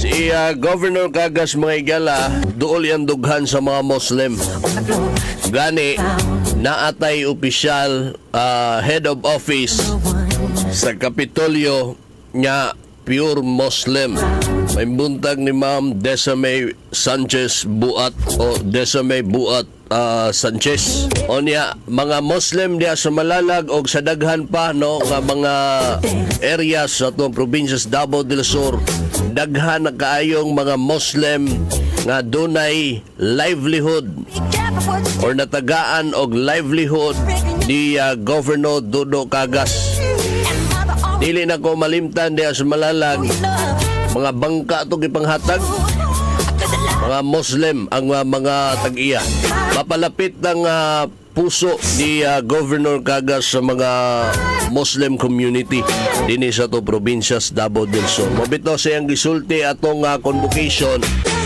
Si Governor Cagas, mga igala, duol yan dughan sa mga Muslim. Gani, naatay opisyal, head of office sa Kapitolyo nga pure Muslim. May buntag ni Ma'am Desame Sanchez Buat o Desame Buat Sanchez. O niya, mga Muslim diya sa Malalag o sa daghan pa, no, nga mga areas sa atong probinsya sa Davao del Sur, daghan na kaayong mga Muslim nga dunay livelihood or natagaan og livelihood ni Governor Dodo Cagas. Dili na ko malimtan diya sa Malalag, mga bangka to gipanghatag, mga Muslim ang mga tag-iya. Mapalapit ang puso ni Governor Cagas sa mga Muslim community dinhi sa to probinsya sa Davao del Sur. Mao bitaw siyang gisulti atong convocation,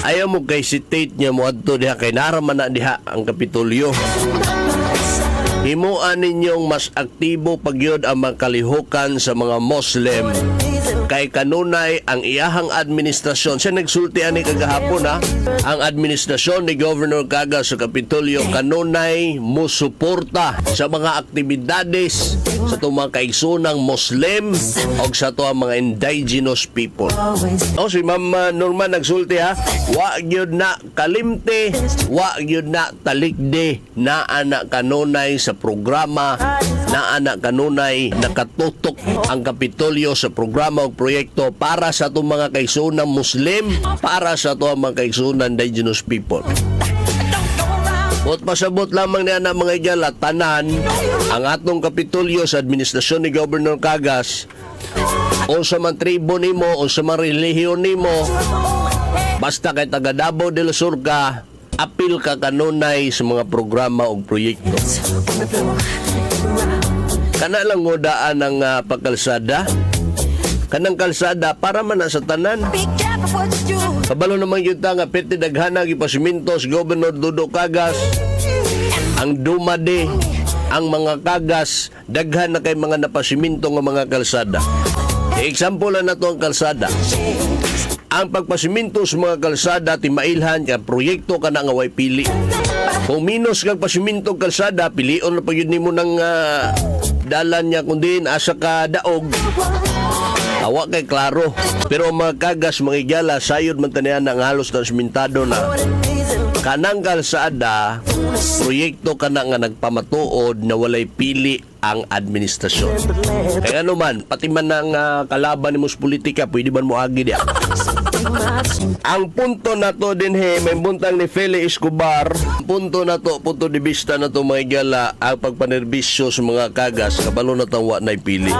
ayaw mo kay hesitate niya moadto diha kay naraman na diha ang Kapitolyo. Himuan ninyong mas aktibo pagyud ang mga kalihukan sa mga Muslim kay kanunay ang iyahang administrasyon. Siya nagsulti ani kagahapon ha. Ang administrasyon ni Governor Cagas sa Kapitolyo kanunay musuporta sa mga aktibidades sa itong mga kaigsunang Muslim o sa ito ang mga indigenous people. Oh, si Ma'am Norma nagsulti ha. Wa gyud na kalimti, wa gyud na talikdi, naa na kanunay sa programa, naa na kanunay nakatutok ang Kapitolyo sa programa o proyekto para sa atong mga kaigsoonang Muslim, para sa atong mga kaigsoonang indigenous people. Buot pasabot lamang niya na, mga igala, tanan, ang atong Kapitolyo sa administrasyon ni Governor Cagas, o sa man tribo nimo o sa man relihiyon nimo, basta kay taga Davao del Sur ka, apil ka kanunay sa mga programa o proyekto. Kana lang ngudaan ang pagkalsada. Kanang kalsada para man na sa tanan. Be careful what you do. Kabalo naman yun ta nga pwede daghana gipasimento si Governor Dodo Cagas. Ang Dumade, ang mga Cagas, daghan na kay mga napasiminto nga mga kalsada. Example na nato ang kalsada. Ang pagpasiminto sa mga kalsada, timailhan ka proyekto ka na nga way pili. Kung minus kag pasiminto og kalsada, pilion na pa gyud nimo ng dalan niya kundi asa ka daog. Awa kay klaro. Pero ang mga Cagas, mga igala, sayod man taniyan ang halos na simentado na. Kanang kalsada, proyekto kana nga nagpamatuod na walay pili ang administrasyon. Kaya ano man, pati man ang kalaban nimo sa politika, pwede man mo agi diya. Ang punto na to din he, may buntang ni Feli Escobar. Ang punto na to, punto de vista na to, mga igala, ang pagpanerbisyo sa mga Cagas, kabalo na tang wa na'y pili.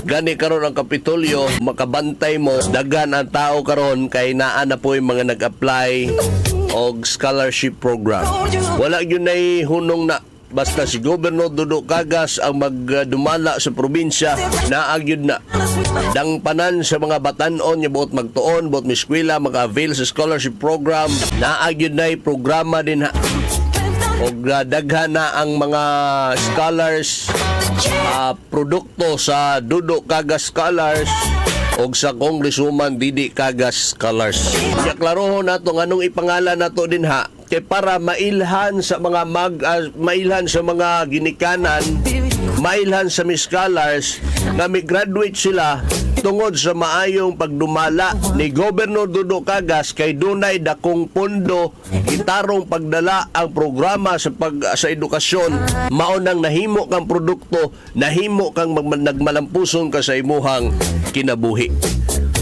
Gani karon ang Kapitolyo, makabantay mo, dagan ang tao karon kay naa na po yung mga nag-apply og scholarship program. Wala yun ay hunong na basta si Governor Dodo Cagas ang magdumala sa probinsya, naa gyud na. Dangpanan sa mga batanon nga buot magtuon, buot miskwela, maka-avail sa scholarship program, naa gyud na programa din ha. Og daghan na ang mga scholars, produkto sa Dodo Cagas Scholars og sa Congresswoman Didi Cagas Scholars. Kaya klarohon nato nganong ipangalan nato din ha kay para mailhan sa mga mailhan sa mga ginikanan, mailhan sa mga scholars nga mi-graduate sila tungod sa maayong pagdumala ni Governor Dodo Cagas kay dunay dakong pondo gitarong pagdala ang programa sa pag sa edukasyon. Mao nang nahimo kang produkto, nahimo kang nagmalampuson ka sa imuhang kinabuhi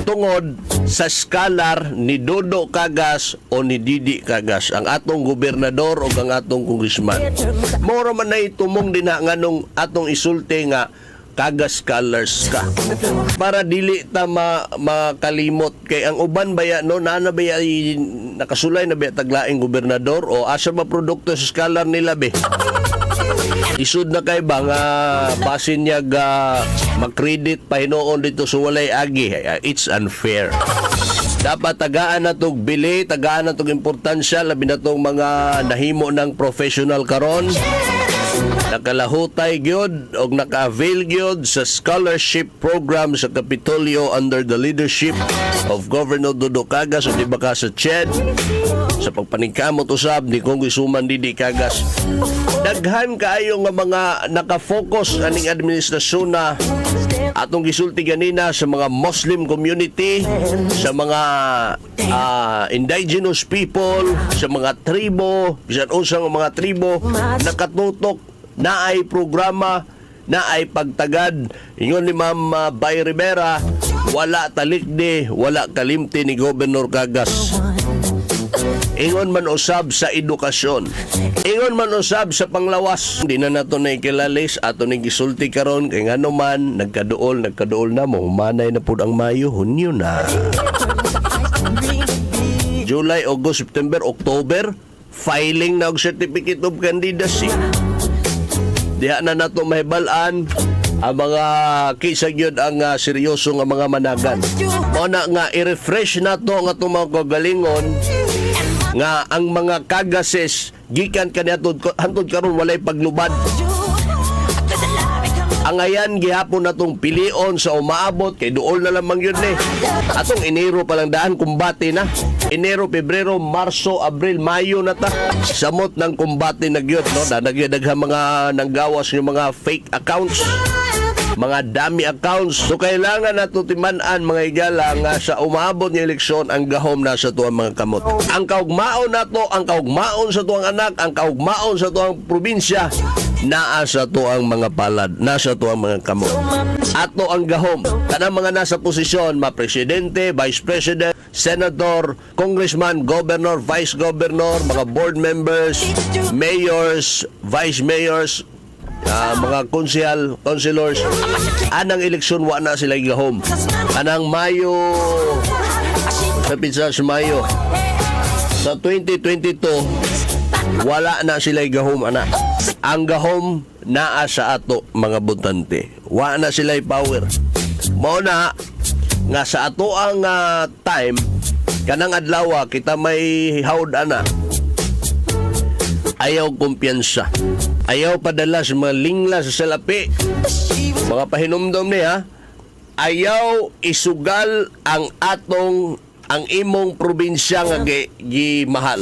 tungod sa scholar ni Dodo Cagas o ni Didi Cagas, ang atong gobernador o ang atong congressman. Moro man na itumong din na nganong atong isulti nga Cagas Scholars ka. Para dili ta makalimot kay ang uban baya no naa na baya nakasulay na baya taglaing gobernador o asa ba produkto sa scholar nila be. Isud na kay ba nga basin niya ga makredit pa hinuon dito sa walay agi. It's unfair. Dapat tagaan na tog bili, tagaan na tog importansya, labi na tong mga nahimo ng professional karon. Nakalahutay gyud og naka-avail gyud sa scholarship program sa Kapitolyo under the leadership of Governor Dodo Cagas o di ba ka sa CHED sa pagpaningkamot usab ni Congresswoman Didi Cagas. Daghan kaayo nga mga naka-focus aning administrasyon na atong gisulti ganina sa mga Muslim community, sa mga indigenous people, sa mga tribo, bisan unsa nga mga tribo, nakatutok na ay programa na ay pagtagad. Ingon ni Ma'am Bay Rivera, wala talikdi, wala kalimti ni Governor Cagas. Ingon man usab sa edukasyon. Ingon man usab sa panglawas. Di na nato na ikilalis, ato ni gisulti karon kay ngano man nagkaduol, nagkaduol na mo, humanay na pud ang Mayo, Hunyo na. July, August, September, October, filing na og certificate of candidacy. Diha na nato mahibal-an ang mga kisa gyud ang seryoso nga mga managan. Mao na nga i-refresh nato ang atong mga kagalingon nga ang mga Kagases gikan kaniadto hantod karon walay paglubad. Ang ayan gihapon natong pilion sa umaabot kay duol na lamang yun ni. Atong Enero pa lang daan, kumbate na. Enero, Pebrero, Marso, Abril, Mayo na ta. Samot ng kumbate na gyud, no? Dadagyan mga nanggawas yung mga fake accounts, mga dummy accounts. So kailangan nato timan-an, mga higala, nga sa umaabot nga eleksyon ang gahom nasa tuang mga kamot. Ang kaugmaon nato, ang kaugmaon sa tuang anak, ang kaugmaon sa tuang probinsya naa sa tuang mga palad, nasa tuang mga kamot. Ato ang gahom. Kanang mga nasa posisyon, ma presidente, vice president, senator, congressman, governor, vice governor, mga board members, mayors, vice mayors, mga konsehal, councilors, anang eleksyon wa na sila gahom. Anang Mayo, sa pizza sa Mayo, sa 2022, wala na sila gahom ana. Ang gahom naa sa ato mga botante. Wa na sila power. Mao na nga sa ato ang time kanang adlaw kita may hawd ana, ayaw kumpiyansa. Ayaw padala sa mga lingla sa salapi. Mga pahinumdom ni ha. Ayaw isugal ang atong ang imong probinsya nga gimahal.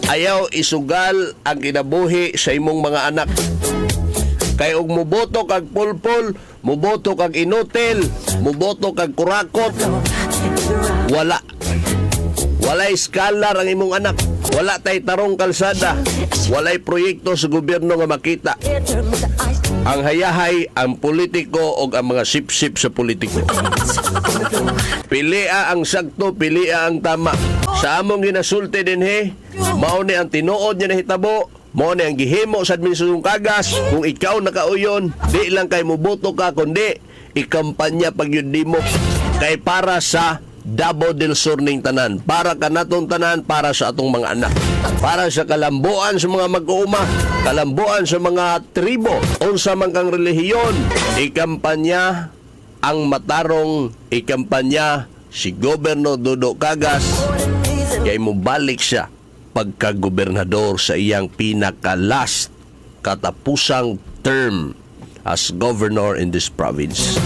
Ayaw isugal ang kinabuhi sa imong mga anak. Kay og muboto kag pulpol, muboto kag inutil, muboto kag kurakot, wala. Walay scholar ang imong anak. Wala tay tarong kalsada. Walay proyekto sa gobyerno nga makita. Ang hayahay, ang politiko o ang mga sip-sip sa politiko. Pilia ang sakto, pilia ang tama. Sa among ginasulti dinhi, mao ni ang tinuod nga nahitabo, mao ni ang gihimo sa administrasyong Cagas. Kung ikaw nakauyon, di lang kay muboto ka, kundi ikampanya pag yun mo. Kay para sa Davao del Sur ning tanan. Para kanatong tanan, para sa atong mga anak. Para sa kalambuan sa mga mag-uuma, kalambuan sa mga tribo, unsa man kang relihiyon, ikampanya ang matarong, ikampanya si Governor Dodo Cagas kay mobalik siya pagka-gobernador sa iyang pinaka-last katapusang term as governor in this province.